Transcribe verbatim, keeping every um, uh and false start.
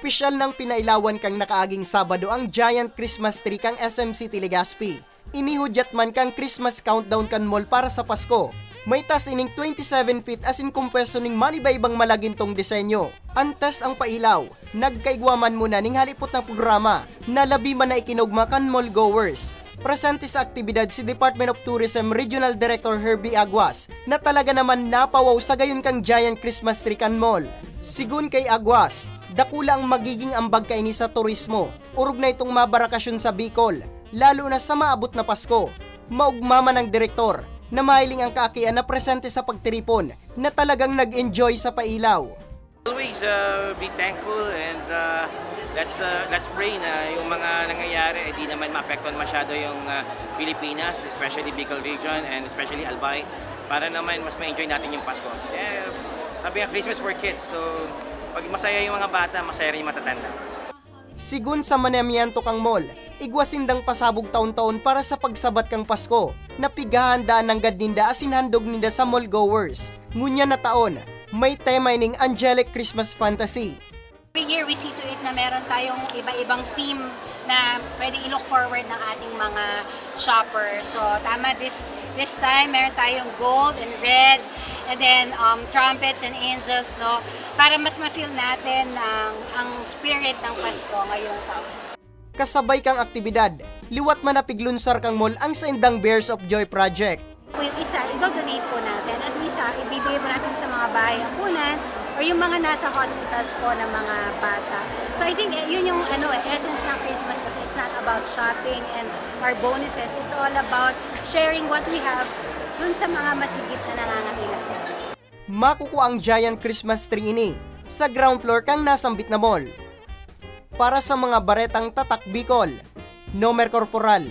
Espesyal nang pinailawan kan nakaaging Sabado ang giant Christmas tree kan S M City Legazpi. Ini hudyat man kan Christmas countdown kan mall para sa Pasko. May tas ining twenty-seven feet asin kompuesto ning manibaibang malagintong disenyo. Antes ang pailaw, nagkaigwa man muna ning halipot na programa na labi man na ikinugma kan mall goers. Presente sa aktibidad si Department of Tourism Regional Director Herbie Aguas na talaga naman napawaw sa gayon kang giant Christmas tree kan mall. Sigun kay Aguas, dakula ang magiging ambag kaini sa turismo, orog na itong mabarakasyon sa Bicol, lalo na sa maabot na Pasko. Maogma man ang direktor na mahiling ang kaakian na presente sa pagtiripon na talagang nag-enjoy sa pailaw. Always uh, be thankful and uh, let's uh, let's pray na yung mga nangyayari eh, di naman maapektuhan masyado yung uh, Pilipinas, especially Bicol region and especially Albay, para naman mas ma-enjoy natin yung Pasko. Eh, sabi nga, Christmas for kids, so pag masaya yung mga bata, masaya rin yung matatanda. Sigun sa manemiento kang mall, igwa sindang pasabog taon-taon para sa pagsabat kang Pasko, na pighahandaan nanggad ninda asin handog ninda sa mall goers. Ngunyan na taon, may tema ining Angelic Christmas Fantasy. Every year we see to it na meron tayong iba-ibang theme na pwede i-look forward ng ating mga shopper. So tama, this this time meron tayong gold and red and then um, trumpets and angels, no, para mas ma-feel natin ang, ang spirit ng Pasko ngayong taon. Kasabay kang aktibidad, liwat man napiglunsar kang mall ang saindang Bears of Joy Project. Yung isa, i-donate po natin. At isa, ibibigay po natin sa mga bahay ampunan or yung mga nasa hospitals po ng mga bata. So I think eh, yun yung ano, eh, essence ng Christmas kasi it's not about shopping and our bonuses. It's all about sharing what we have dun sa mga masigit na nangangailangan. Makukua ang giant Christmas tree ini sa ground floor kang nasambit na mall. Para sa mga baretang Tatak Bicol, Nomer Corporal.